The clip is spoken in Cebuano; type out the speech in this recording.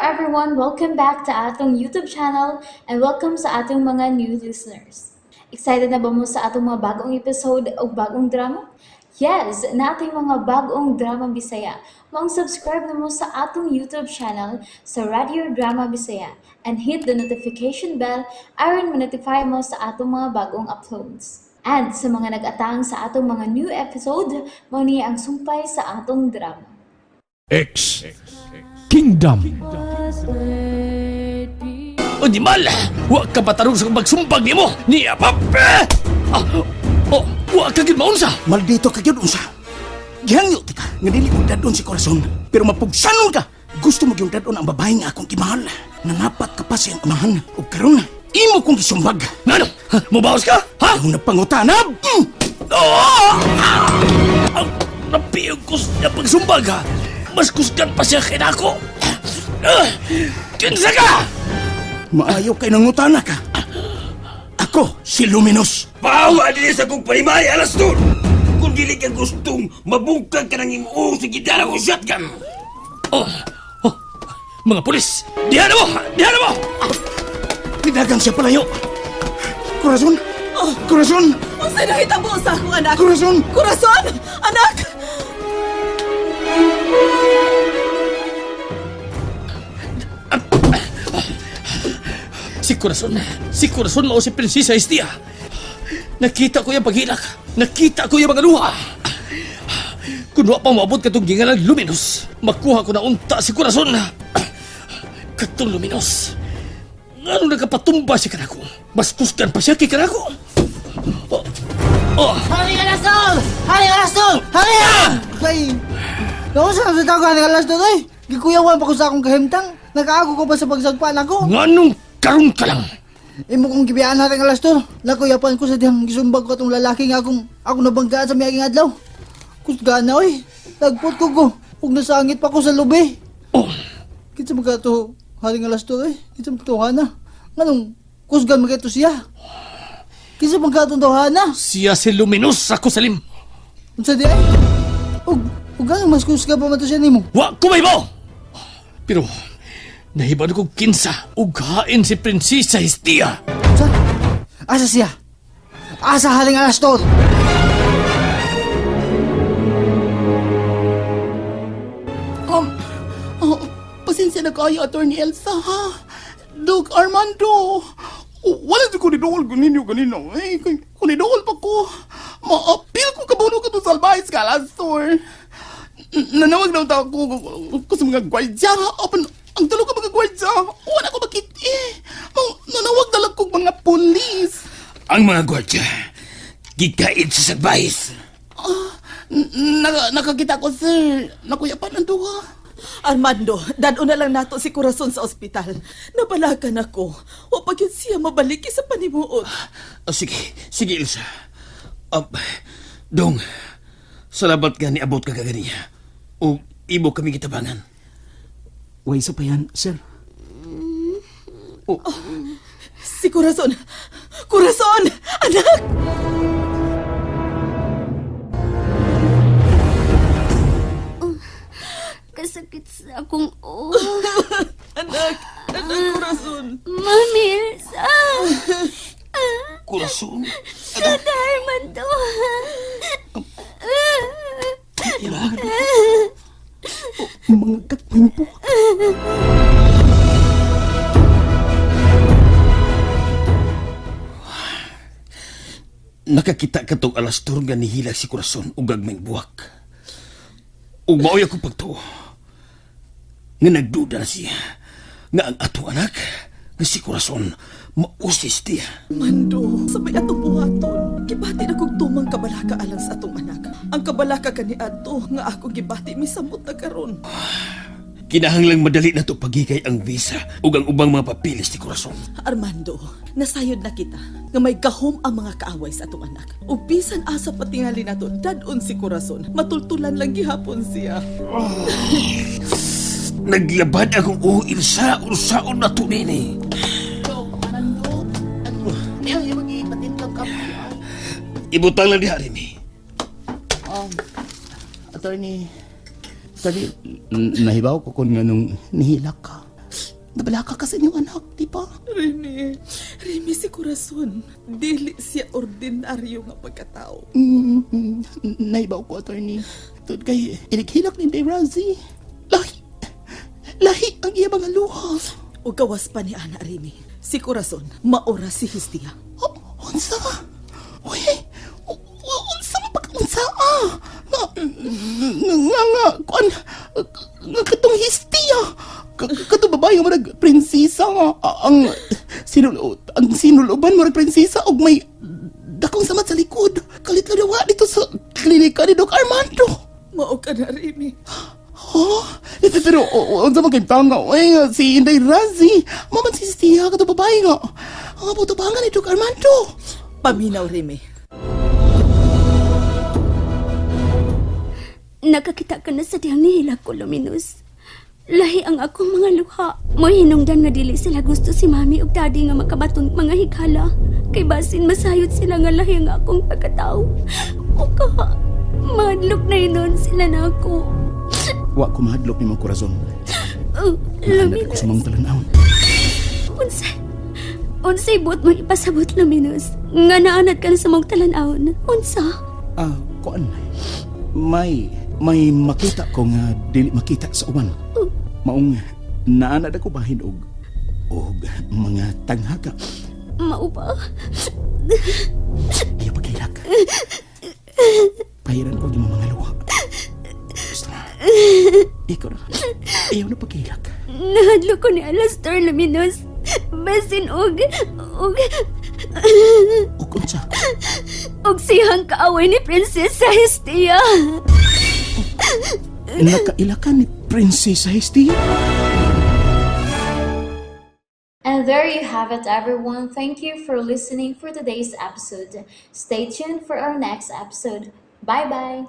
everyone! Welcome back to atong YouTube channel and welcome sa atong mga new listeners. Excited na ba mo sa atong mga bagong episode o bagong drama? Yes, nating mga bagong drama Bisaya. Maong subscribe na mo sa atong YouTube channel sa Radio Drama Bisaya and hit the notification bell aron ma-notify mo sa atong mga bagong uploads. And sa mga nag-atang sa atong mga new episode, mao ni ang sumpay sa atong drama. X Kingdom. Animal! Wa ka patarong sa magsumbag nimo! Ni apap! Ah, oh, wa ka gid maunsa! Maldito ka gyud unsa. Gihangyo ti ka nga dili ko dadon si Corazon, pero mapugsanon ka. Gusto mo gyud dadon ang babae nga akong gimahal. Nangapat ka pa siyang amahan ug karon imo kong gisumbag. Ngano? Ha, Mubawas ka? Ha? Ayaw na pangutana. Oh! Ah! Ang napiyog ko sa pagsumbag ha! Mas kusgan pa siya kinako! Ah! Kinsa ka! Maayo kay nangutana ka. Ako si Luminos. Pawa din sa kong parimay, alas doon! Kung dili ka gustong mabungkag ka ng imuong sa gidara ko shotgun! Oh! Oh! Mga pulis! Diha na mo! Diha na mo! Nidagang siya palayo. Corazon! Corazon! Unsa nahitabo sa akong anak? Corazon! Corazon! Anak! Si Corazon, si Corazon mao si Prinsesa Estia. Nakita ko yung paghilak. Nakita ko yung mga luha. Kung wa pa moabot katong gingalan Luminos, makuha ko na unta si Corazon. Katong Luminos. Ngano nagkapatumba siya kanako? Mas kusgan pa siya kay kanako. Oh, oh, Hari ka Lastol! Hari ka Lastol! Hari ka! Kay... Naku, sa sa tao, hari ka Lastol, ay! Gikuyawan pa ko sa akong kahimtang. Nakaago ko pa sa pagsagpan ako. Nganong karon ka lang? Imo kong gibiyaan hari ka Lastol. Nakuyapan ko sa dihang gisumbag ko atong lalaki nga akong ako nabanggaan sa miyaging adlaw. Kusgana, oy. Tagpot ko ko. Ug nasangit pa ko sa lubi. Oh, Kinsa man ka to, hari nga Lastol, ay. Kinsa man ka na. Nganong kusgan man kay to siya. Kinsa man ka itong tawhana. Siya si Luminos ako salim. Unsa di ay? Ug ug ano mas kusga pa man to siya nimo? Wa ko mahibaw! Pero nahibalo ko kinsa ug hain si Prinsesa Hestia. Unsa? Asa siya? Asa haling alastor? Oh, pasensya na kayo, Attorney Elsa, ha? Dog Armando, oh, wala di ko nidool ko ninyo ganino. Eh, kung nidool pa ko, maapil ko kabuno ka to salbahe sa kalastor. Nanawag na ko, ko sa mga gwardya. Open, ang dalo ka mga gwardya. Wala ko bakit eh. Nanawag na lang kong mga pulis. Ang mga gwardya, gikain sa sagbahis. Ah, nakakita ko, sir. Nakuyapan ang duha. Armando, dad-o na lang nato si Corazon sa ospital. Nabalakan ako. O pag yun siya mabalik sa panimuot. Oh, sige, sige Elsa. Dong, salamat nga niabot ka kaganiya. O imo kami gitabangan. Way sa pa yan, sir. Si Corazon! Corazon! Anak! Kasakit sa akong ulo. Anak! Anak, Corazon! Mami Elsa! Corazon, Tata Armando! Mga katwing po. Nakakita ka tong alastor nga nihilak si Corazon ug gagmayng buwak. Ug maoy akong pagtuo. Nga nagduda na siya nga ang atong anak nga si Corazon mausis diya. Mando, sabay atong buhaton. Gibati na kong tumang kabalaka alang sa atong anak. Ang kabalaka kani adto nga akong gibati misamot na karon. Kinahanglang madali na to pagigay ang visa ug ang ubang mga papilis ni Corazon. Armando, nasayod na kita nga may gahom ang mga kaaway sa atong anak. Ug bisan asa patingali nato dad-on si Corazon, matultulan lang gihapon siya. Naglabad akong uho Ilsa, unsaon na to nini. Ibutang lang diha Remy. Attorney, attorney, nahibaw ko kung nganong nihilak ka. Nabalaka ka sa inyong anak, di ba? Remy, Remy si Corazon. Dili siya ordinaryo nga pagkatao. Naibaw ko, attorney. Tungod kay inighilak ni Inday Razi. Lahi, lahi ang iya mga luha. O gawas pa ni Ana, Remy. Si Corazon, maora si Hestia. Oh, unsa? Uy, unsa man pagkaunsa ah? Nga, nga, nga, nga, kuan, nga katong Hestia. Katong babae nga murag prinsesa nga, ang sinuluban murag prinsesa og may dakong samat sa likod. Kalit lang dawa dito sa klinika ni Doc Armando. Mao ka na, Remy. Oh, ito pero unsa man kay tanga oy nga si Inday Razi. Maman si Hestia katong babae nga. Ang abutubangan ni Doc Armando. Paminaw, Remy. Nakakita ka na sa dihang nihilak ko, Luminous. Lahi ang akong mga luha. Mo'y hinungdan nga dili sila gusto si mami ug daddy nga makabaton mga higala. Kay basin masayod sila nga lahi ang akong pagkatao. O ka, madlok na inon sila na ako. Wa ko mahadlok nimo, Corazon. Oh, Naanad ko Luminous. sa mga talan-awon. Unsay, unsay buot mo ipasabot, Luminous? Nga naanad ka na sa mong talan-awon. Unsa? Ah, kuan. May makita ko nga dili makita sa uban. Maong naanad ako bahin og mga tanghaga. Mao ba? Ayaw pagkilak. Pahiran ko yung mga luha. Gusto na. Ikaw na. Ayaw na pagkilak. Nahadlok ko ni Alastor, Luminous. Basin og Og unsa? og siyang kaaway ni Prinsesa Hestia. Nakaila ka ni Prinsesa Hestia? And there you have it, everyone. Thank you for listening for today's episode. Stay tuned for our next episode. Bye bye.